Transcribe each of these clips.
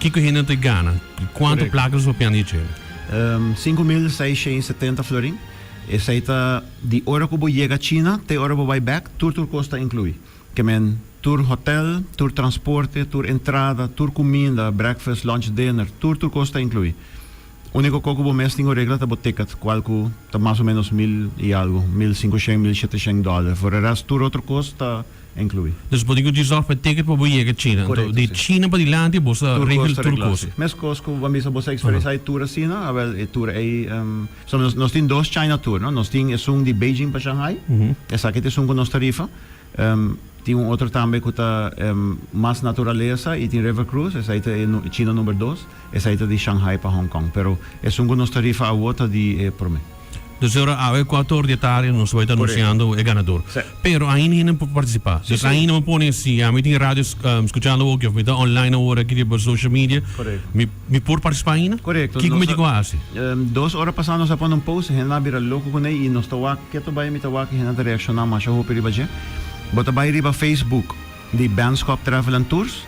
Kiko hende ta gana? Kuantu plaka nos papiando di dje? 5670 florin. Esei ta di ora ku bo yega China te ora bo bai bèk, tur tur kos ta inkluí. Ke men tur hotel, tur transporte, tur entrada, tur kuminda, breakfast, lunch, dinner, tur tur kos ta inkluí. Úniko kos ku bo mes tin ku regla ta bo ticket, kual ku ta mas o ménos mil i algu, 1500, 1700 dòler. For e rèst tur otro kos ta inkluí. Dus bo tin ku djis òf pa e ticket pa bo yega China. Anto di China pa dilanti bo sa regel tur kos. Meskos ku bo a bisa bo sa eksperensiá e tour asina, awèl e tour ei, so nos tin dos China tour, no? Nos tin esun di Beijing pa Shanghai, esaki ta esun ku nos tarifa. Tin un otro tambe ku ta mas naturalesa i tin river cruise, esei ta e China number dos, esei ta di Shanghai pa Hong Kong. Pero esun ku nos tarifa awor ta di e promé. Dus ora awe kuater or di e tardi nos bai ta anunsiando e ganador. Pero ainda hende por partisipá. Dus ainda bo pone si ami tin radio skuchando oki òf mi ta online awor aki riba social media, mi Mi por partisipá ainda? Korekto. Kiko mi tin ku hasi? Dos ora pasá nos a pone un post, hende a bira loko kuné i nos ta wak ketu bai, mi ta wak i hende ta reakshoná masha hopi riba dje. Bo ta bai riba Facebook di Benschop Travel and Tours,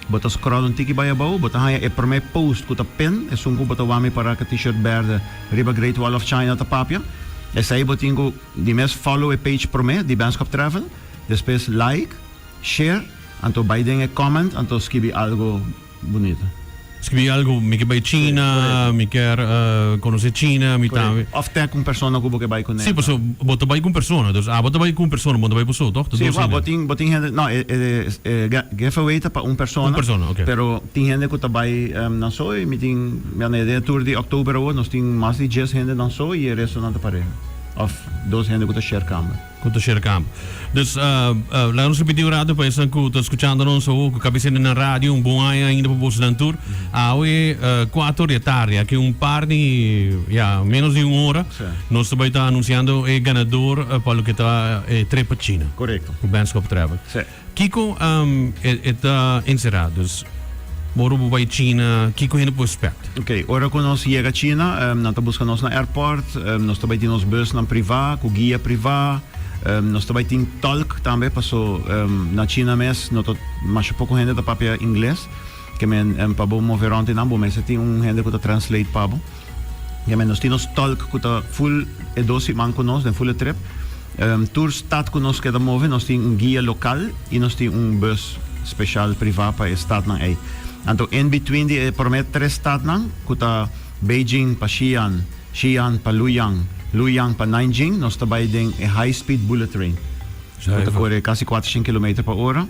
bo ta scroll un tiki bai abou, bo ta haña e promé post ku ta pin, esun ku bo ta wak mi pará ku t-shirt bèrdè riba Great Wall of China ta papia. Esei bo tin ku di mes follow e page promé di Benschop Travel, despues like, share, anto bai den e comment anto skibi algu. Bunita. Scribi algo, mi ke bai China, mi kier conoce China, mi ta. Of tag un persona cu bo ke bai cune. Si, paso bo ta bai cu un persona, dus abo ta bai cu un persona, bo no ta bai bo so, toch? Si, bo tin, bo tin hende, no, e giveaway ta pa un persona. Un persona, ok. Pero tin hende cu ta bai nan so y mi tin, mi a den e tour di october awor, nos tin mas di dies hende nan so y e restonan ta pareha. Of dos hende cu ta share camber. Cu ta share camber. Dus, laga nos repiti un rato pa esnan cu ta scuchando nos awo, cu cabia sende na radio, un bon aña ainda pa bosonan tur. Awe, cuatro di e tardi, aki un par di, ya, menos di un ora, nos ta bay ta anunciando e ganador pa loke ta e trip pa China. Corecto. Cu Benschop Travel. Kiko e ta encerá? Dus, ora bo bai China, kiko hende por expect? Ok, ora ku nos yega China, nan ta buska nos na airport, nos ta bai tin nos busnan privá, ku guia privá, nos ta bai tin tolk tambe, paso na China mes no ta masha poko hende ta papia ingles, ke men pa bo move rònt einan bo mester tin un hende ku ta translate pa bo. Ke men nos tin nos tolk ku ta full e dos siman ku nos den full e trip. Tur stad ku nos keda move nos tin un guia lokal i nos tin un bus speshal privá pa e stadnan ei. Anto in between di e promé tres stadnan ku ta Beijing pa Xi'an, Xi'an pa Luoyang, Luoyang pa Nanjing nos ta bai den e high speed bullet train ku ta kore kasi kuatershen kilometer pa ora.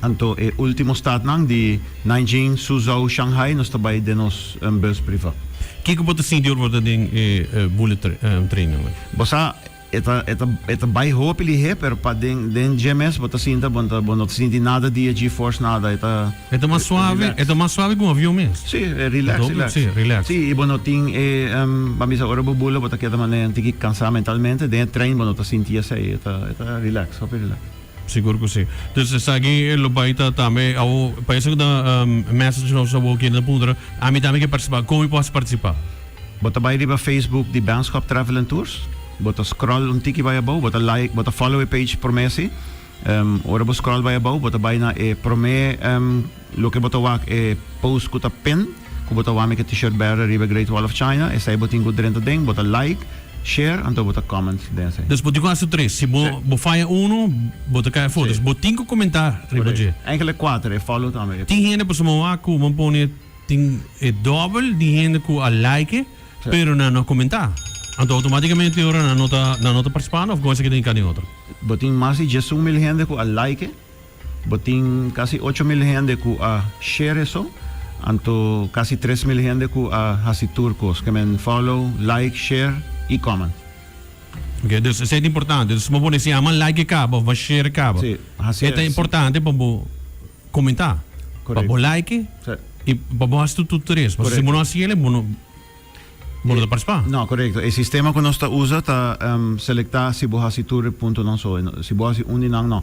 Anto e ultimo stadnan di Nanjing, Suzhou, Shanghai nos ta bai den nos bus priva. Kiko bo ta sinti ora bo ta den e bullet train nan? Bo sa e ta e ta e ta bai hopi lihé pero pa den den dje mes bo ta sinta bo ta bo no ta sinti nada di e G-force nada e ta E ta mas suave e ta mas suave ku un avion mes. Si e relax relax. Si relax. Si i bo no tin e ban bisa ora bo bula bo ta keda manera un tiki kansa mentalmente den e train bo no ta sinti esei e ta e ta relax hopi relax. Sigur ku si. Dus esaki lo bai ta tambe awo pa eso ku ta message nos awo kende ta puntra ami tambe ke partisipa kon mi por hasi partisipa? Bo ta bai riba Facebook di Benschop Travel and Tours bo ta scroll un tiki bai abou bo ta like bo ta follow e page prome si ora bo scroll bai abou bo ta bai na e prome loke bo ta wak e post ku ta pin ku bo ta wak mi ke t-shirt berde riba Great Wall of China esei bo tin ku drenta den bo ta like Share anto bo ta comment den esei. Dus bo tin ku hasi tres. Si bo bo faya uno, bo ta kai afó. Dus bo tin ku komentá riba dje. Eigenlijk kuater, e follow tambe. Tin hende pasobra bo wak ku bo pone tin e dòbel di hende ku a like pero nan no a komentá. Anto outomátikamente ora nan no ta nan no ta partisipando òf kon esaki ta hinká den otro? Bo tin mas di 11,000 hende ku a like. Bo tin kasi 8000 hende ku a share eso, anto kasi 3000 hende ku a hasi tur kos, ke men follow, like, share i comment. Ok, dus esei ta importante. Dus bo pone si ama like kaba of bo share kaba. Si, hasi E ta importante pa bo komentá. Pa bo like i pa bo hasi tur tres. Pasobra si bo no hasi el, bo no. Bo no ta partisipá? No, korekto. E sistema ku nos ta usa ta selektá si bo hasi tur e puntonan so. Si bo hasi un di nan, no.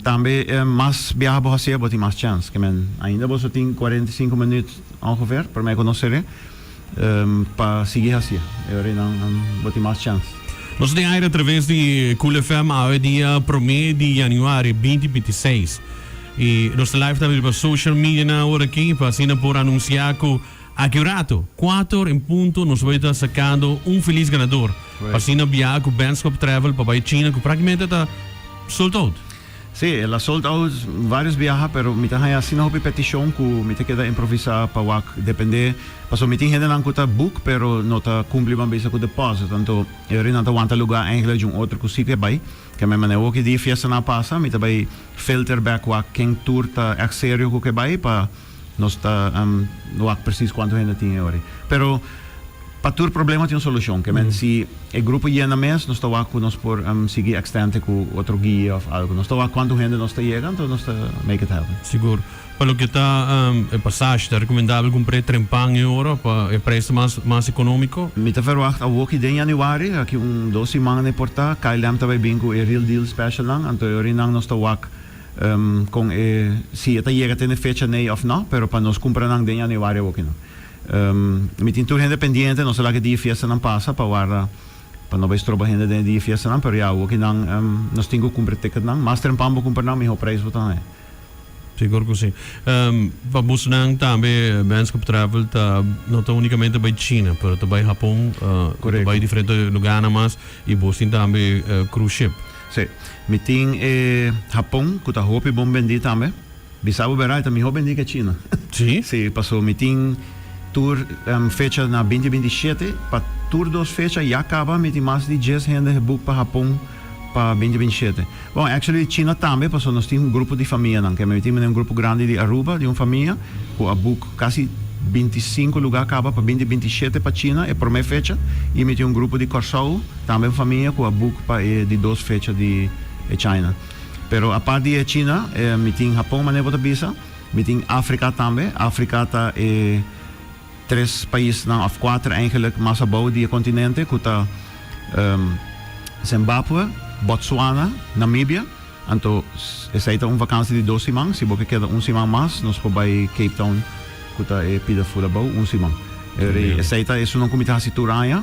Tambe mas biaha bo hasié, bo tin mas chèns. Ke men, ainda boso tin 45 minüt ongeveer, promé ku nos ser'é, pa sigui hasié. E ora einan bo tin mas chèns. Nos ta den aire atraves di Cool FM awe dia promé di yanüari 2026. Y nos ta live tambe riba social media nan awor aki pa asina por anuncia cu aki un rato, cuater en punto, nos bay ta sacando un feliz ganador pa asina biaha cu Benschop Travel pa bay China cu practicamente ta sold out. Sí, el a sold out varios biaha, pero mi ta haña asina hopi peticion cu mi ta keda improvisa pa wak depende, pasobra mi tin hendenan cu ta book pero no ta cumpli ban bisa cu deposit, anto e ora nan ta wanta lugar eigenlijk di un otro cu si ke bay. Ke men manera hoki di fiestanan a pasa, mi ta bay filter bek wak ken tur ta echt serio cu ke bay pa nos ta wak precies cuanto hende tin e ora. Pero pa tur problema tin un solucion. Ke men si e grupo yena mes, nos ta wak cu nos por sigui extende cu otro guia of algo. Nos ta wak cuanto hende nos ta yega, anto nos ta make it happen. Sigur. Pa loke ta e pasashi, ta recomendabel cumpra e trempan e ora pa e prijs ta mas mas economico? Mi ta verwacht awoki den januari, aki un dos siman e por ta, KLM ta bay bin cu e Real Deal Specialnan, anto e orinan nos ta wak con e si e ta yega te n'e fecha nei of no, pero pa nos cumpra nan den januari awoki no. Mi tin tur hende pendiente, nos ta laga e dia fiestanan pasa pa warda pa no bay stroba hende den e dia fiestanan, pero ya awoki nan nos tin cu cumpra e ticketnan, mas trempan bo cumpra nan miho prijs bo ta haña. Sigur ku si. Pa busnan tambe Benschop Travel ta no ta unicamente bai China, pero ta bai Hapon, ta bai diferente lugarnan mas y bos tin tambe cruise ship. Si. Mi tin e Hapon ku ta hopi bon bendí tambe. Bisa bo berdad e ta mihó bendí ke China. Si? Si, paso mi tin tur fecha na 2027, pa tur dos fecha ya kaba mi tin mas di djes hende geboek pa Hapon. Pa 2027. Bon, actually China tambe, pasobra nos tin un grupo di famianan. Ke mi tin un grupo grandi di Aruba, di un famia, ku a book kasi 25 lugá kaba pa 2027 pa China, e promé fecha. I mi tin un grupo di Kòrsou, tambe un famia, ku a book pa e di dos fecha di e China. Pero apart di e China, mi tin Hapon, manera bo ta bisa. Mi tin Afrika tambe. Afrika ta e. Tres paisnan of kuater eigenlijk mas abou di e kontinente ku ta Zimbabwe, Botswana, Namibia. Anto esei ta un vakansi di dos siman. Si bo ke keda un siman mas nos por bai Cape Town ku ta e pida ful abou un siman. Esei ta esunnan ku mi ta hasi tur aña.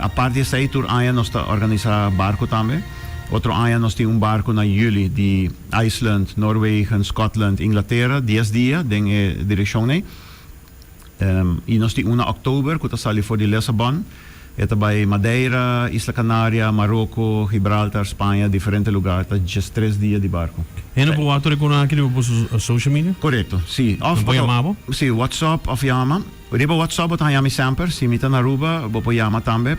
Apart di esei tur aña nos ta organisá barko tambe. Otro aña nos tin un barko na juli di Iceland, Noorwegen, Scotland, Inglatera dies dia den e direkshon ei. I nos tin un na òktober ku ta sali for di Lissabon. E ta bai Madeira, Isla Canaria, Maroko, Gibraltar, Spaña, diferente lugar. Ta djestres dia di barku. Hende por wak tur e konan aki riba bo social media? Korekto, si. Nan por yama bo? Si, WhatsApp òf yama. Riba WhatsApp bo ta haña mi semper. Si mi ta na Aruba, bo por yama tambe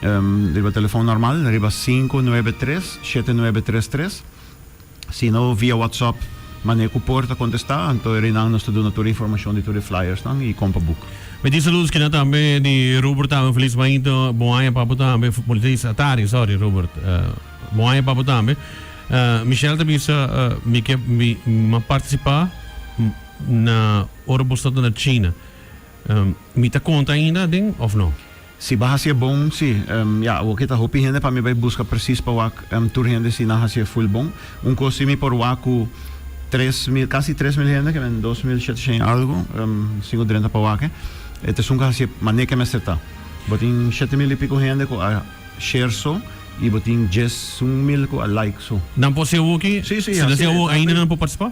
riba telefon normal, riba 593 7933. Si no via WhatsApp mane cu por ta contesta, anto e reinan nos ta duna tur e informacion di tur e flyersnan y con pa boek. Mi tin saludos kina tambe di Robert tambe feliz mainta bon aña pa bo tambe feliz atari sorry Robert bon aña pa bo tambe Michelle ta bisa mi ke mi a participa na ora bo sta ta na China Mi ta konta ainda den of no? Si bo hasié bon, si. Ya, awor ke ta hopi hende pa mi bai buska presis pa wak tur hende si nan hasié full bon. Un kos si mi por wak ku 3000, kasi 3000 hende, ke men 2700 i algu, sinku drenta pa wak e ta esun ku hasié mané ke mester ta. Bo tin 7000 i piko hende ku a share so i bo tin 11,000 ku a like so. Nan por hasié awor ki? Si, si, Si nan hasié awor ainda nan por partisipá?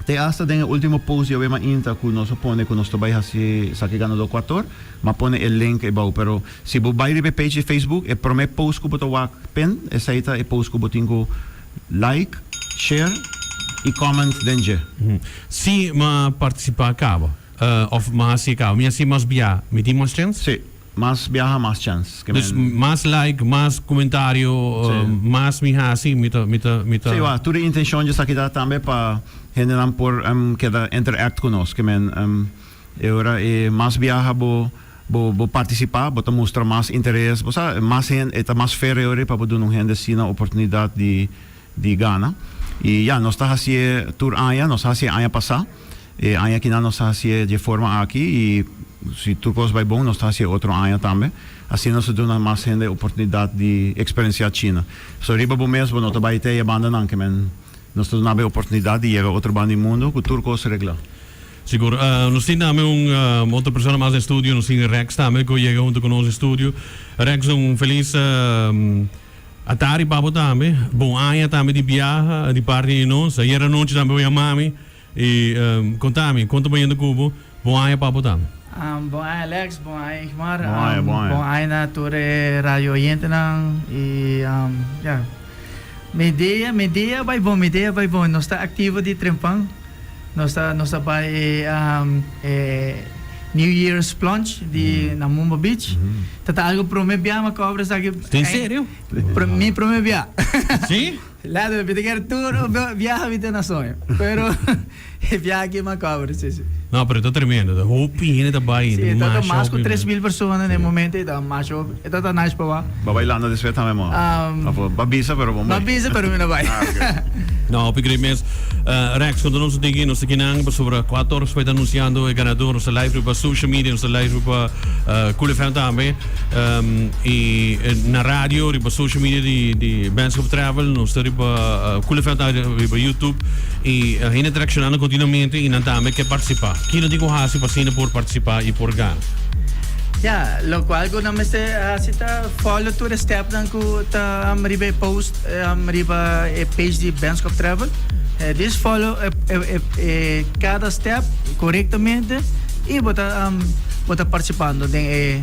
Te asta den e ultimo post djawe mainta ku nos a pone ku nos ta bai hasi esaki ganadó kuator, m'a pone e link ebou. Pero si bo bai riba e page di Facebook, e promé post ku bo ta wak pin, esei ta e post ku bo tin ku like, share i comment den dje. Si m'a partisipá kaba òf m'a hasi e kaba, mi hasi mas bia, mi tin mas chèns? Sí. Mas biaha mas chèns. Dus mas like, mas komentario, mas mi hasi, mi ta, mi ta, mi ta. Sí, wak, tur e intenshon dje esaki ta tambe pa hendenan por keda interact ku nos. Ke men e ora e mas biaha bo bo bo partisipá, bo ta mustra mas interes, bo sa, mas hende, e ta mas fair e ora pa bo duna un hende asina oportunidat di di gana. I ya, nos ta hasié tur aña, nos a hasié aña pasá. E aña akinan nos ta hasié dje forma aki i si tur kos bai bon nos ta hasié otro aña tambe. Asina nos ta duna mas hende oportunidat di eksperensiá China. So riba bo mes bo no ta bai te e bandanan ke men nos ta duna bo e oportunidat di yega otro banda di mundu ku tur kos reglá. Sigur. Nos tin tambe un otro persona mas den studio, nos tin Rex tambe ku yega huntu ku nos den studio. Rex un felis. Atari pa bo tambe. Bon aña tambe di biaha di parti di nos. Ayer anochi tambe bo yama mi y conta mi con ta bayendo cu bo. Bon aña pa bo tambe. Bon aña Alex, bon aña Igmar. Bon aña, bon aña. Bon aña na tur e radio oyentenan y ya. Mi dia, mi dia bay bon, mi dia bay bon. Nos ta activo di trempan. Nos ta nos ta bai e e New Year's Plunge di na Mumba Beach. Ta ta algo prome bia mi a cobra esaki. Ta en serio? Mi prome bia. Si? Laat mi ta kere tur biaha mi ta na soño. Pero e biaha aki mi a cobra si si. No pero ta tremendo. Ta hopi hende ta bai. Si ta ta mas cu 3000 persona na e momento y ta masha hopi. E ta ta nice pa wak. Bo bai landa despues tambe mo? Of bo a bisa pero bo no bai? Bo a bisa pero mi no bai. No, hopi great mes. Rex, konta nos un tiki, nos ta kinan pasobra kuater ora ta anunsiando e ganador, nos ta live riba social media, nos ta live riba Cool FM tambe, y na radio, riba social media di di Benschop Travel, nos ta riba Cool FM tambe riba YouTube, y hende ta reaccionando continuamente y nan tambe ke participa. Kino tin ku hasi pa asina por participa y por gana? Ya, locual cu nan mester haci ta follow tur e stepnan cu ta riba e post riba e page di Benschop Travel. Dis follow e cada step corectamente y bo ta bo ta participando den e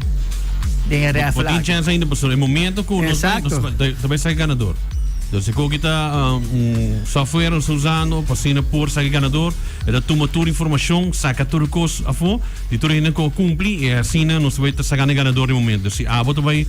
den e raffle Bo tin aki. chance ainda pasobra e momento cu nos Exacto. ta bay saca ganador. Entonces koki ta un software nos ta usando pa asina por saca e ganador. E ta tuma tur informacion, saca tur cos afo. Di tur hende ku a kumpli i asina nos ta bai ta saka e ganador di momento. Si abo ta bai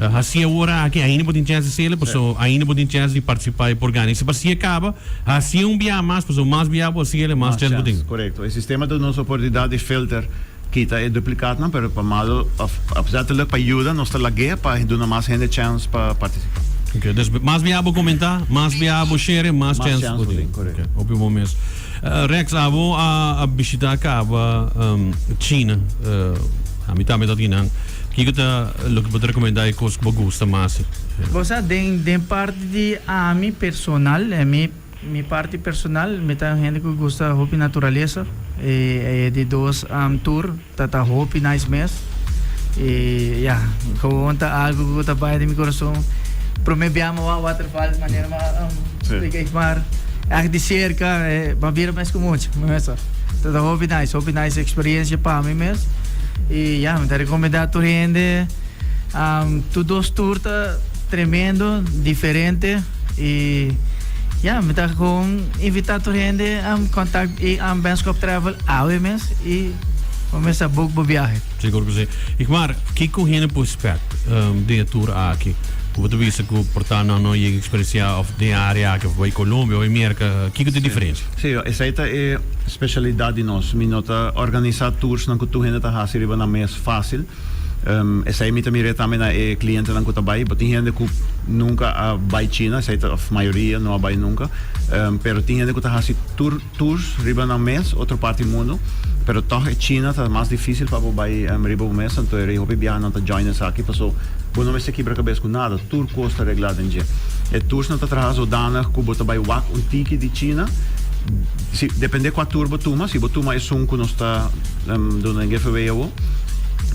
hasi awor aki ainda bo tin chèns di sele paso ainda bo tin chèns di partisipá i por gana. I si pa hasié kaba, hasié un bia mas paso mas bia bo hasié mas chèns bo tin. Korekto. E sistema ta duna nos oportunidat di filter, kita e duplikatnan, pero pa malo òf opzettelijk pa yuda nos ta lag'é pa duna mas hende chèns pa partisipá. Oke, dus mas bia bo komentá, mas bia bo shere, mas chèns bo tin. Korekto. Oke, hopi bon mes. Rex, abo a bishita caba China, ami tambe ta kinan. Kico ta loke bo ta recomenda e cos cu bo gusta mas? Bo sa, den den parti di ami personal, mi mi parti personal, mi ta un hende cu gusta hopi naturalesa. E e di dos tour ta ta hopi nice mes. E ya, gewoon ta algo cu ta bai den mi corazon. Prome bia mi a wak waterval manera mi a splica Igmar, echt di cerca, mi a bira mes cu mucha, mi mes sa. Ta ta hopi nice, hopi nice experiencia pa mi mes. Y ya, mi ta recomenda tur hende, tur dos tour ta tremendo, diferente. Y ya, mi ta gewoon invita tur hende contact Benschop Travel awe mes y bo mes a book bo biahe. Sigur cu si. Igmar, kico hende por expect den e tour aki? Cu bo ta bisa cu por ta nan no yega experiencia of den e area aki of bay Colombia of bay Merca, kico ta e diferencia? Si, esey ta e specialidad di nos. Mi no ta organisa toursnan cu tur hende ta haci riba nan mes facil. Esei mi ta mir'é tambe na e klientenan ku ta bai. Bo tin hende ku nunka a bai China, esei ta òf mayoria no a bai nunka. Pero tin hende ku ta hasi tur tours riba nan mes otro parti mundu. Pero tòg e China ta mas difísil pa bo bai riba bo mes. Anto e rei hopi biaha nan ta join esaki paso bo no mester kibra kabes ku nada. Tur kos ta reglá den dje. E toursnan ta traha zodanig ku bo ta bai wak un tiki di China. Si depende kua tour bo tuma. Si bo tuma esun ku nos ta duna den giveaway awo.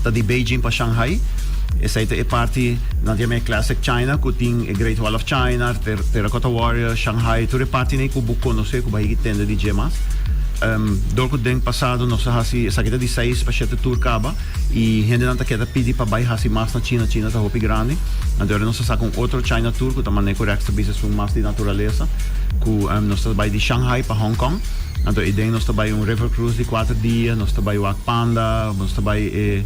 Ta di Beijing pa Shanghai. Esei ta e parti, nan ta yama e Classic China, ku tin e Great Wall of China, Terracotta Warrior, Shanghai, tur e partinan ku bo konosé, ku bo a higi tende di dje mas. Dor ku den pasado nos a hasi, esaki ta di seis pa shete tur kaba, i hendenan ta keda pidi pa bai hasi mas na China, China ta hopi grandi. Anto ora nos a saka un otro China tour ku ta manera ku Rex ta bisa esun mas di naturalesa, ku nos ta bai di Shanghai pa Hong Kong. Anto eden nos ta bai un river cruise di kuater dia, nos ta bai wak panda, nos ta bai e,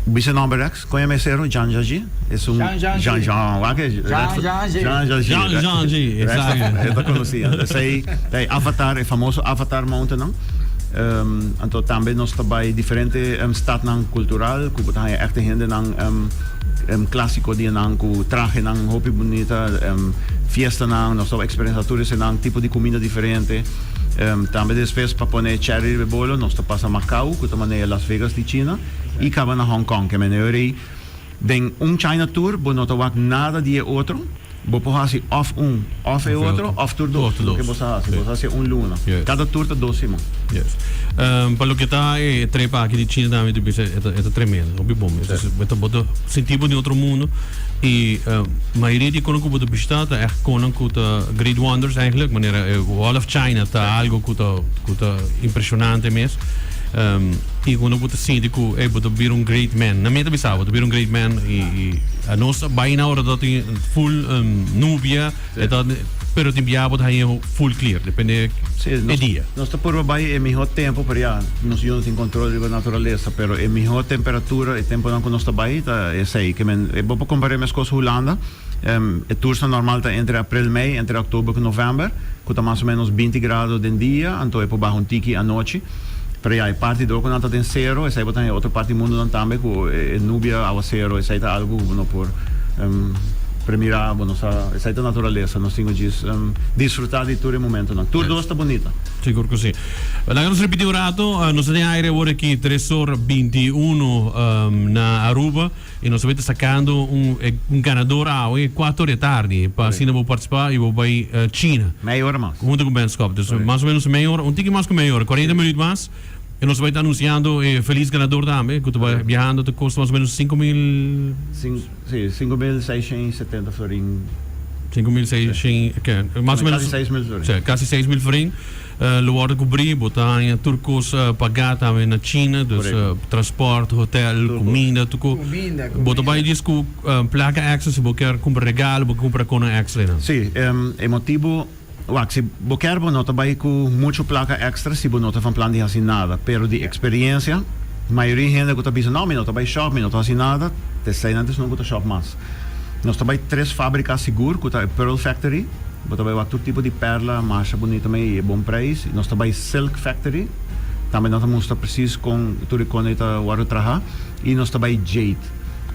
bisa e nomber Rex? Kon yama e sero? Zhangjiajie? Esun Zhangjiajie. Zhang, wak e Rex ta, Zhangjiajie. Zhangjiajie. Zhangjiajie, Rex ta, exacto. e ta konosí. Anto esei ta e Avatar, e famoso Avatar Mountain nan. Anto tambe nos ta bai diferente stadnan kultural ku bo ta haña ègt e hendenan klasiko di nan ku trahenan hopi bunita, fiestanan, nos ta eksperensiá tur esenan, tipo di kuminda diferente. Tambe despues pa pone cherry riba e bolo nos ta pasa Macau ku ta manera Las Vegas di China i kaba na Hong Kong. Ke manera ei den un China tour bo no ta wak nada di e otro. Bo por hasi òf un òf e otro òf tur dos. Loke bo sa hasi, bo sa hasi un luna. Kada tur ta dos siman. Yes. Pa loke ta e trip aki di China tambe ta bisa e ta tremendo, hopi bon mes. E ta bo ta sinti bo den otro mundo y mayoria di e konan ku bo ta bishita ta ègt konan ku ta great wonders eigenlijk, manera e Wall of China ta algo ku ta ku ta impresionante mes. Y unda bo ta sinti ku ey bo ta bira un great man. Na mi ta bisa bo ta bira un great man y nos a bai na ora ta tin full nubia e ta pero tin bia bo ta haña full clear depende e dia. Nos ta purba bai e miho tempo pero ya nos yu no tin control riba naturalesa pero e miho temperatura e temponan ku nos ta bai ta esey ke men bo por compare meskos Hulanda e tours-nan normal ta entre april mei entre october ku november ku ta mas o menos binti grado den dia anto e por baha un tiki anochi. Pero ya, e parti dor ku nan ta den sero, esei bo ta haña otro parti mundunan tambe ku e nubia, awasero, esei ta algu ku bo no por premirá, bo no sa, esei ta naturalesa, nos tin ku djis disfrutá di tur e momentunan. Tur dos ta bunita. Sigur ku si. Laga nos ripití un rato, nos ta den aire awor aki tres or 21 na Aruba i nos ta bai ta sakando un un ganador awe kuater or di tardi pa asina bo partisipá i bo bai China. Mei ora mas. Hunto ku Benschop. Dus mas o menos mei ora, un tiki mas ku mei ora, kuarenta minuut mas. I nos ta bai ta anunsiando e felis ganador tambe ku ta bai biahando ta kosta mas o menos 5000. Si, 5670 florin. 5600, ke, mas o menos. Kasi 6000 florin. Si, kasi 6000 florin. Lo wòrdu kubrí, bo ta haña tur kos pagá tambe na China, dus transpòrt, hotèl, kuminda, tur kos. Bo ta bai djis ku plaka èkstra si bo kier kumpra regalo, bo ke kumpra konan èkstra einan. Si, e motibu, wak, si bo kier bo no ta bai ku muchu plaka èkstra si bo no ta van plan di hasi nada, pero di eksperensia, mayoria hende ku ta bisa, no, mi no ta bai shòp, mi no ta hasi nada, ta eseinan ta esun ku ta shòp mas. Nos ta bai tres fábrika sigur ku ta e Pearl Factory. Bo ta bai wak tur tipo di perla masha bunita mei i e bon prijs. Nos ta bai Silk Factory, tambe nan ta mustra precies kon tur e kone ta wòrdu traha. I nos ta bai Jade.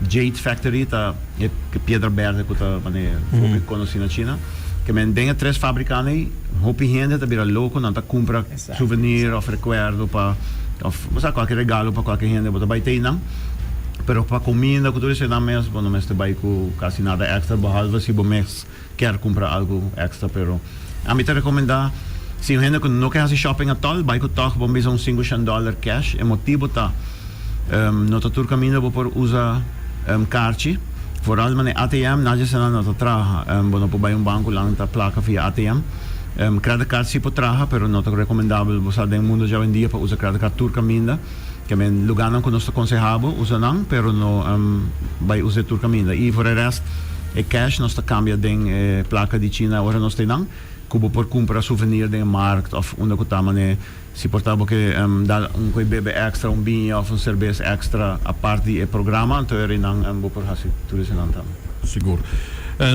Jade Factory ta e piedra berde ku ta manera hopi konosí na China. Ke men den e tres fabrikanan ei hopi hende ta bira loko, nan ta kumpra souvenir òf rekuerdo pa òf bo sa kualke regalo pa kualke hende bo ta bai te einan. Pero pa kuminda ku tur eseinan mes bo no mester bai ku kasi nada èkstra behalve si bo mes Kier cumpra algo extra pero ami ta recomenda si un hende cu no ke haci shopping atol bay cu tog bon bisa un cinco shen dollar cash e motibo ta no ta tur caminda bo por usa carchi vooral mane ATM nadie esnan no ta traha bo no por bay un banco lanta placa via ATM credit card si por traha pero no ta recomendabel bo sa den mundo djawendia pa usa credit card tur caminda ke men lugarnan ku nos ta konseha bo usa nan pero no bai usa e tur kaminda i for e rest e cash nos ta kambia den e plaka di China ora nos ta einan ku bo por kumpra souvenir den e markt of unda ku ta mane si por ta bo ke dal un koe bebe extra un biña of un serbes extra apart di e programa anto e reinan bo por hasi tur esenan tambe. Sigur.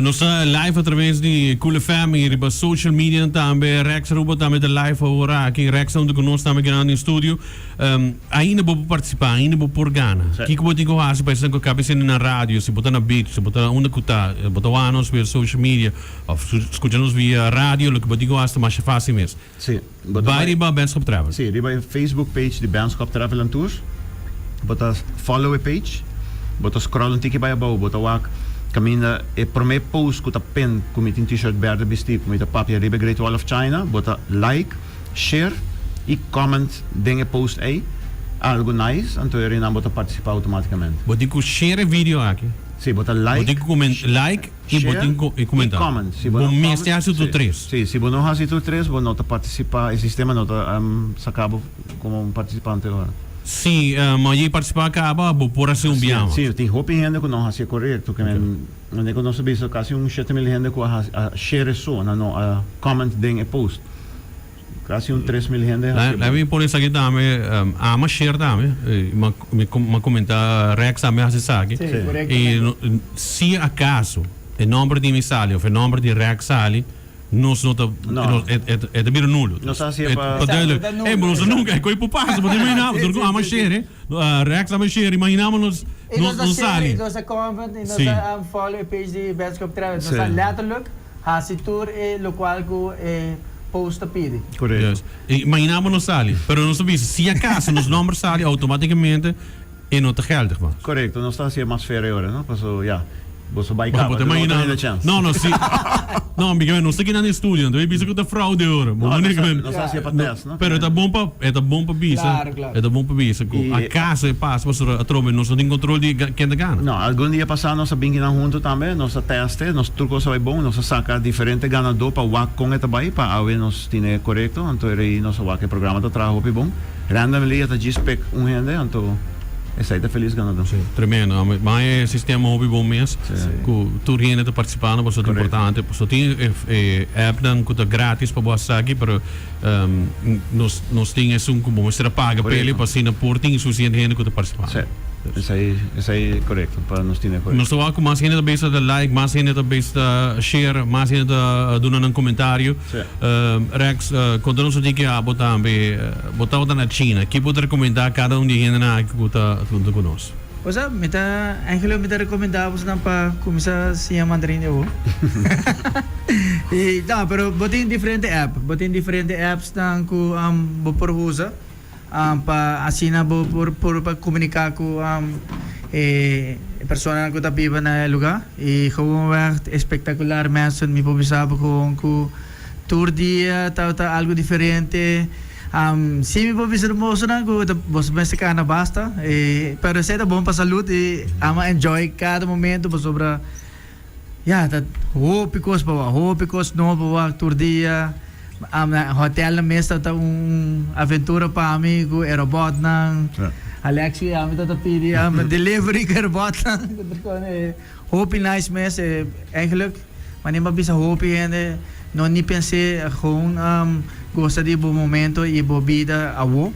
Nos ta live a traves di Cool FM y riba social medianan tambe. Rex Aruba tambe ta live awor aki. Rex ta hunto cu nos tambe grandi den studio. Ainda bo por partisipá, ainda bo por gana. Kiko bo tin ku hasi pa esnan ku kaba esei na radio, si bo ta na beach, si bo ta unda ku ta, bo ta wak nos via social media òf skucha nos via radio, loke bo tin ku hasi ta masha fásil mes. Sí, bo ta Bai riba Benschop Travel. Sí, riba e Facebook page di Benschop Travel and Tours. Bo ta follow e page, bo ta scroll un tiki bai abou, bo ta wak kaminda e promé post ku ta pin ku mi tin t-shirt bèrdè bistí ku mi ta papia riba e Great Wall of China, bo ta like. Share y comment den e post ey algo nice anto e rinan bo ta participa automaticamente. Bo tin cu share e video aki. Si, bo ta like. Bo tin cu comment, like y bo tin cu y comenta. Comment. Si bo no mester haci tur tres. Si, si bo no haci tur tres bo no ta participa, e sistema no ta saca bo como un participante ora. Si, ma yey participa caba bo por haci un biaha. Si, tin hopi hende cu no haci e corecto, ke men Mane ku nos a bisa kasi un 7000 hende ku a a share so, nan no a comment den e post. Kasi un 3000 hende hasi. Laat mi pone esaki tambe, ama share tambe, mi mi comenta Rex tambe hasi esaki. Sí, korekto. I si akaso e nomber di mi sali of e nomber di Rex sali, nos no ta, No. e e e ta bira nulo. Nos ta hasié pa. Pa duidelijk. Exacto, ta nulo. Ey, nos nunca, e koe por pasa, bo ta imagina, Sí, dor ku sí, ama sí, sí. share, Rex ama share, imaginamo nos I nos nos ta nos share, sali. i nos ta comment, i nos Sí. ta follow e page di Benschop Travel. Nos Sí. ta letterlijk hasi tur e lokual ku e post ta pidi. Korekto. Yes. Imaginamo nos sali, pero nos ta bisa, si acaso nos nomber sali automaticamente e no ta geldig mas. Korekto, nos ta hasié mas fair e ora, no? Paso, ya. Boso bai caba, Bo ta no imagina. tin chance. No, no, si. No, mi nos ta kina na estudio, anto e bisa ku ta fraude ora. No, Bo nos que nos hacia pa test, no? Pero e ta bon pa, e ta bon pa bisa. Claro, claro. E ta bon pa bisa ku I- acaso e pasa pasobra atrobe nos no tin control di ga- ken ta gana. No, algun dia pasá nos a bin kinan hunto tambe, nos a teste, nos tur kos a bai bon, nos a saka diferente ganadó pa wak kon e ta bai, pa awe nos tine korekto, anto e rei nos a wak e programa ta traha hopi bon. Randomly e ta djis pek un hende, anto esei ta felis ganadó. Sí, tremendo. Ame, ma e sistema hopi bon mes, Sí. ku tur hende ta partisipando, pasobra ta Korekto. importante. Pasobra tin e, e appnan ku ta gratis pa bo hasi aki, pero Nos nos tin esun ku bo mester a paga p'e pa asina por tin sufisiente hende ku ta partisipá. Sí, esei esei korekto pa nos tin e korekto. Nos ta wak ku mas hende ta bisa ta like, mas hende ta bisa ta share, mas hende ta duna nan komentario. Sí. Rex, konta nos un tiki abo tambe, bo tabata na China, ki bo ta rekomendá kada un di e hendenan aki ku ta huntu ku nos? Osea, mi ta, eigenlijk mi ta recomenda bosnan pa cuminsa siña mandarin di awo. Y no, pero bo tin diferente app, bo tin diferente apps nan cu bo por usa pa asina bo por por pa comunica cu e personanan cu ta biba na e lugar. Y gewoonweg espectacular mensen, mi por bisa bo gewoon cu tur dia ta ta algo diferente. Si mi por bisa di bosonan ku ta boso mester kana basta e pero esei ta bon pa salud i amo enjoy kada momento pasobra ya ta hopi kos pa wak hopi kos nobo pa wak tur dia na hotelnan mes ta ta un aventura pa mi ku e robotnan Alexio i ami ta ta pidi delivery ku e robotnan hopi nice mes eigenlijk. Manera bo a bisa hopi hende no ni pens'é gewoon gosa di bo momento i bo bida awo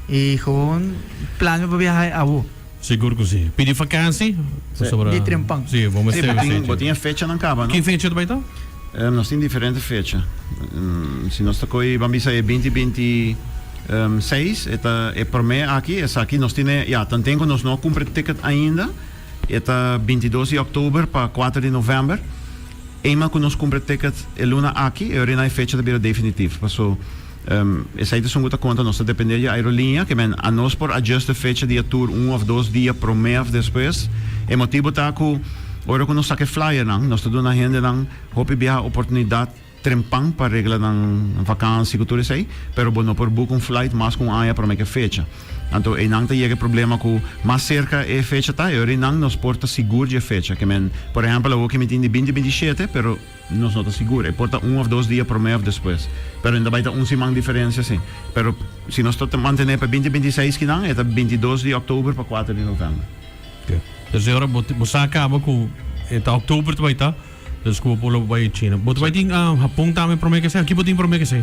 i gewoon plania pa biaha awo. Sigur ku si. Pidi vakansi pasobra. Di trempan. Si, bo mester Si, esei. bo tin e fechanan kaba, no? Ki fecha ta bai ta? Nos tin diferente fecha. Si nos ta koe ban bisa e binti 26 e ta e promé aki, esaki nos tine, ya, tanten ku nos no a kumpra ticket ainda. E ta 22 di òktober pa 4 di novèmber. Eenmaal ku nos kumpra ticket e luna aki, e ora na e fecha ta bira definitif. Paso esei ta esun ku ta konta, nos ta dependé di e aerolínea, ke men anos por adjust e fecha di e tour un òf dos dia promé òf despues. E motibu ta ku ora ku nos saka e flyernan, nos ta duna hendenan hopi biaha oportunidat Trempan pa regla nan vakansi ku tur esei, pero bo no por book un flight mas ku un aña promé ku e fecha. Anto einan ta yega e problema ku mas serka e fecha ta, e ora einan nos por ta sigur dje fecha. Ke men, por ehèmpel awor ke mi tin di binti 27, pero nos no ta sigur. E por ta un òf dos dia promé òf despues. Pero ainda bai ta un siman diferensia si. Pero si nos ta mantené pa binti 26 kinan, e ta 22 di òktober pa kuater di novèmber. Dus e ora bo bo sa kaba ku e ta òktober ta bai ta. Dus ku bo por lo bai China. Bo ta bai tin Hapon tambe prome ke esei? Ki bo tin prome ke esei?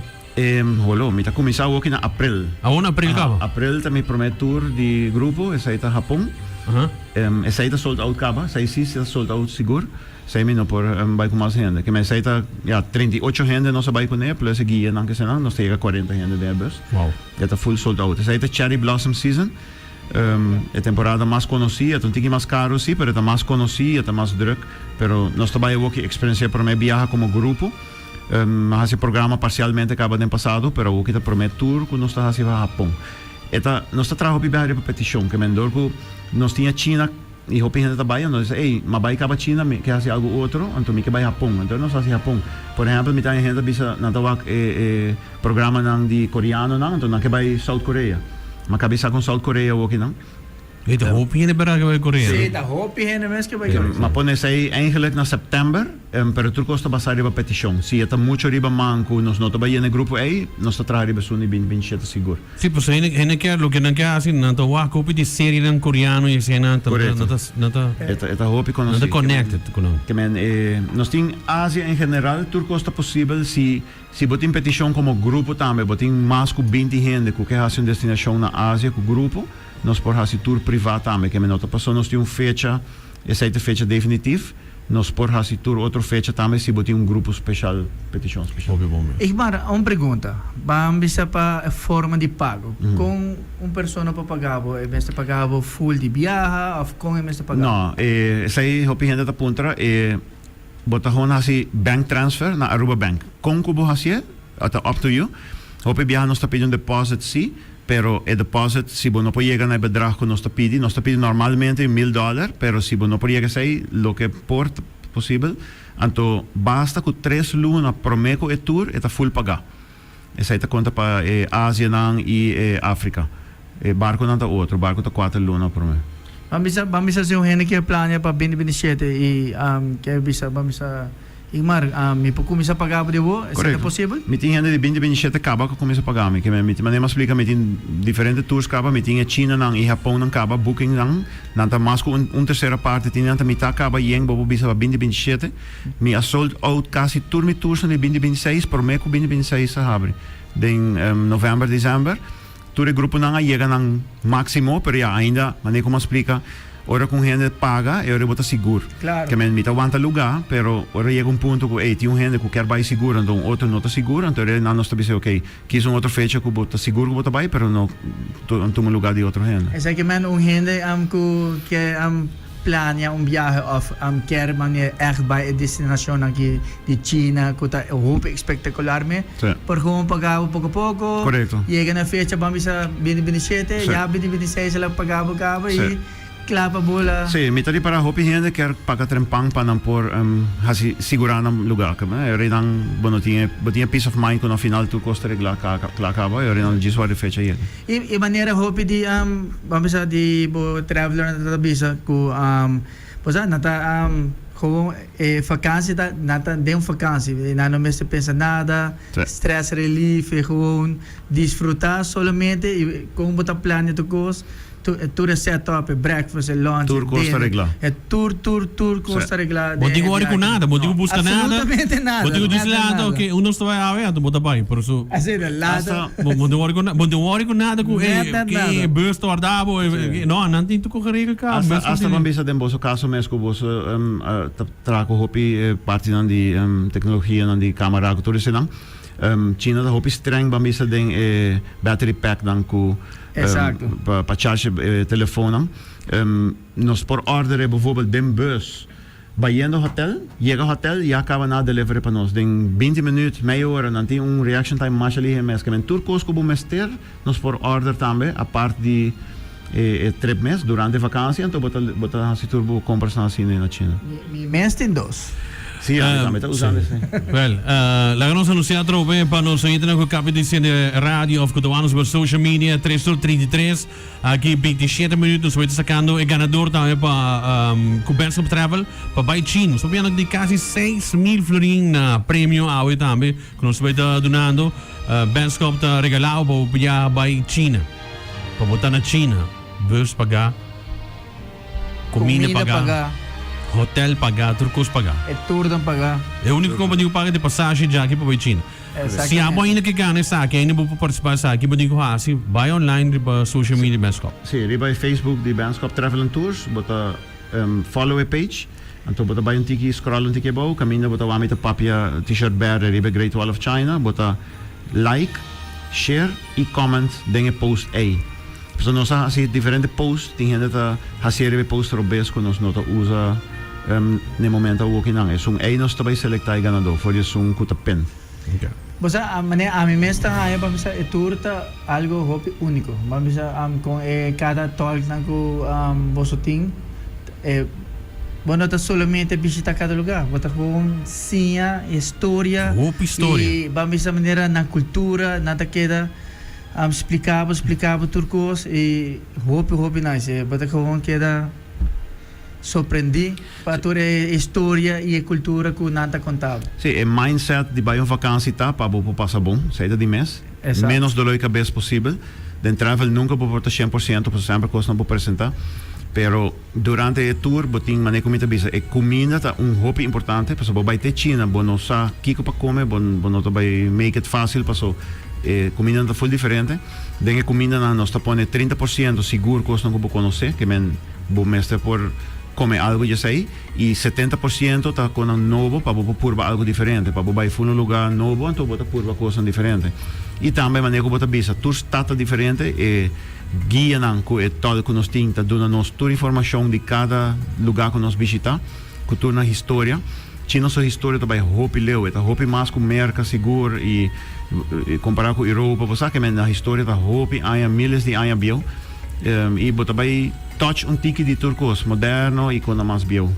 Holo, mi ta kuminsá awoki na aprel. Awor na aprel kaba? Aprel ta mi prome tour di grupo, esei ta Hapon. Esei ta sold out kaba, esei si ta sold out sigur. Esei mi no por bai ku mas hende. Kimen esei ta, ya, 38 hende nos a bai kuné, plus e guianan kesenan, nos ta yega 40 hende den e bus. Wow. E ta full sold out. Esei ta cherry blossom season. E temporada mas konosí, e ta un tiki mas karu sí, pero e ta mas konosí, e ta mas drùk. Pero nos ta bai awoki eksperensiá promé biaha komo grupo. A hasi programa parsialmente kaba den pasado, pero awoki ta promé tur ku nos ta hasi pa Hapon. E ta, nos ta traha hopi biaha riba petishon, ke men dor ku nos tin a China i hopi hende ta bai, nos bisa, ey, m'a bai kaba China, mi ke hasi algu otro, anto mi ke bai Hapon. Anto nos hasi Hapon. Por ehèmpel, mi ta haña hende ta bisa nan ta wak e e programanan di koreanonan, anto nan ke bai South Korea. M'a kabisa kon South Korea awoki nan. Ey, ta hopi hende berdad ke bai Korea, Sí, no? ta hopi hende mes ke bai Korea. M'a pone esei eigenlijk na sèptèmber, pero tur kos ta basá riba petishon. Si e ta mucho riba man ku nos no ta bai yena e grupo ei, nos ta traha riba esun di binti 27 sigur. Sí, pasobra hende, hende kier, loke nan ke hasi, nan ta wak hopi di serienan koreano i eseinan, ta, Korekto. nan ta, nan ta, E ta, e ta hopi nan konosí. ta connected ku nan. Ke men, e, nos tin Asia en general, tur kos ta posibel si, si bo tin petishon komo grupo tambe, bo tin mas ku 20 hende ku ke hasi un destinashon na Asia ku grupo, Nos por hasi tur privá tambe, keme no ta paso nos tin un fecha, esei ta fecha definitif, nos por hasi tur otro fecha tambe si bo tin un grupo speshal, petishon speshal. Hopi bon mes. Igmar, un pregunta. Ban bisa pa e forma di pago. Kon un persona por paga bo? E mester paga bo full di biaha of kon e mester paga bo? No, esei hopi hende ta puntra. E bo ta gewoon hasi bank transfer na Aruba Bank. Kon ku bo hasié, ta up to you. Hopi biaha nos ta pidi un deposit si. Pero e deposit, si bo no por yega na e bedrag ku nos ta pidi, nos ta pidi normalmente 1000 dòler, pero si bo no por yega esei, loke por ta posibel, anto basta ku 3 luna promé ku e tour, e ta full pagá. Esei ta konta pa e Azianan i e Afrika. E barkonan ta otro, barko ta 4 luna promé. Ban bisa si un hende ke plania pa 2027 i ke bisa, ban bisa, Igmar, mi por kuminsá paga di bo, esei ta posibel? Mi tin hende di 2027 kaba ku kuminsá paga mi. Ke mi manera mi a splika, mi tin diferente tours kaba, mi tin e Chinanan i Japonnan kaba, booking nan, nan ta mas ku un tersera parti, tin nan ta mitá kaba yen, bo por bisa pa 2027. Mi a sold out kasi tur mi tours di 2026, promé ku 2026 a habri. Den novèmber, desèmber, tur e gruponan a yega nan máksimo, pero ya, ainda, manera ku mi a splika, ora ku un hende paga, e ora bo ta sigur. Ke men mi ta wanta lugá, pero ora yega un punto ku, ey, tin un hende ku kier bai sigur, anto un otro no ta sigur, anto ora nan nos ta bisa, ok, kies un otro fecha ku bo ta sigur ku bo ta bai, pero no tuma lugá di otro hende. Esaki ke men un hende ku ke plania un biahe òf kier manera ègt bai e destinashonnan aki di China ku ta hopi espektakular me, por gewoon paga bo poko poko, yega na fecha ban bisa 2027, ya 2026 el a paga bo kaba i kla pa bula. Sí, mi ta ripará hopi hende kier paga trempan pa nan por hasi sigurá nan lugá. E ora nan bo no tin e bo tin e peace of mind ku na final tur kos ta reglá kla kaba e ora nan djis wòrdu e fecha yega. I manera hopi di ban bisa di bo traveler nan ta bisa ku bo sa nan ta gewoon e vakantie ta nan ta den un vakantie nan no mester pensa nada, stress relief e gewoon disfruta solamente i kon bo ta plania tur kos. Tur e set up, e breakfast, e lunch, e dinner. Tur kos ta reglá. E tur, tur, tur kos ta reglá. Bo tin ku wòri ku nada, bo tin ku buska nada. Absolutamente nada. Bo tin ku djis lata, ok, unda nos ta bai awe, anto bo ta bai. Por eso. Asina, lata. Bo tin wòri ku nada, bo tin wòri ku nada ku e, ke bus ta warda bo, no, nan tin tur kos geregel kaba. Asta, asta ban bisa den boso kaso mes ku boso ta traha ku hopi partinan di teknologianan di kamera ku tur esenan. China ta hopi streng ban bisa den e battery packnan ku pa charge e telefonnan. Nos por order bijvoorbeeld den bus bayendo hotel, yega hotel ya kaba nan a deliver pa nos den 20 minuut, mei ora, nan tin un reaction time masha lihe mes. Ke men tur kos ku bo mester nos por order tambe apart di e trip mes durante vakantie, anto bo ta bo ta hasi tur bo komprasnan asina na China. Mi mes tin dos. Sí, ami tambe ta usando esei. Wel, laga nos anuncia atrobe pa nos oyentenan cu capi di sende radio of cu ta wak nos riba social media, 3 or 33, aki 27 minuut nos ta sacando e ganador tambe pa cu Benschop Travel pa bay China. Nos ta papiando di casi 6000 florin na premio awe tambe cu nos ta bay ta dunando. Benschop ta regalao pa bo biaha bay China. Pa bo ta na China, bus paga, comida paga, hotel paga, tur cos paga. E tour dan paga. E unico compania cu paga ta e pasashi djaki pa bay China. Si abo ainda ke gana esaki, ainda bo por participa esaki, bo tin cu haci, bay online riba social media Benschop. Si, riba e Facebook di Benschop Travel and Tours, bo ta follow e page, anto bo ta bay un tiki, scroll un tiki abou, caminda bo ta wak mi ta papia t-shirt berde riba e Great Wall of China, bo ta like, share y comment den e post ey. Pasobra nos a haci diferente post, tin hende ta haci riba e post robes cu nos no ta usa n'e momento awokinan. Esun ey nos ta bay selecta e ganador for di esun cu ta pin. Bo sa, manera ami mes ta haña pa bisa e tour ta algo hopi úniko. Bo a bisa kon e kada tolknan ku boso tin, e bo no ta solamente bishita kada lugá, bo ta gewoon siña e storia. Hopi storia. I bo a bisa manera nan kultura, nan ta keda splika bo, splika bo tur kos i hopi hopi nice. Bo ta gewoon keda sorprendí pa tur e historia i e kultura ku nan ta konta bo. Sí, e mindset di bai un vakansi ta pa bo por pasa bon, esei ta di mes. Ménos dolor di kabes posibel. Den travel nunka bo por ta 100%, pasobra semper kosnan por presentá. Pero durante e tour bo tin, manera ku mi ta bisa, e kuminda ta un hopi importante, pasobra bo bai te China, bo no sa kiko pa kome, bo bo no ta bai make it fásil paso e kumindanan ta ful diferente. Den e kumindanan nos ta pone 30% sigur kosnan ku bo konosé, ke men bo mester por kome algu di esei, i 70% ta konan nobo pa bo por purba algu diferente, pa bo bai ful un lugá nobo anto bo ta purba kosnan diferente. I tambe manera ku bo ta bisa tur stad ta diferente, e guianan ku e tòl ku nos tin ta duna nos tur informashon di kada lugá ku nos bishitá, ku tur nan historia. China su historia ta bai hopi leu, e ta hopi mas ku Merka sigur i kompará ku Europa, bo sa ke men nan historia ta hopi aña, miles di aña bieu, i bo ta bai touch un tiki di tur kos, moderno i kona mas bieu.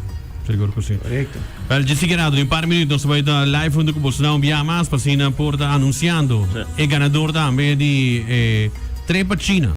Sigur ku si. Korekto. Wel, dje sigui rato, den un par minuut nos ta bai ta live huntu ku boso un biaha mas pa asina por ta anunsiando e ganador tambe di e trip pa China.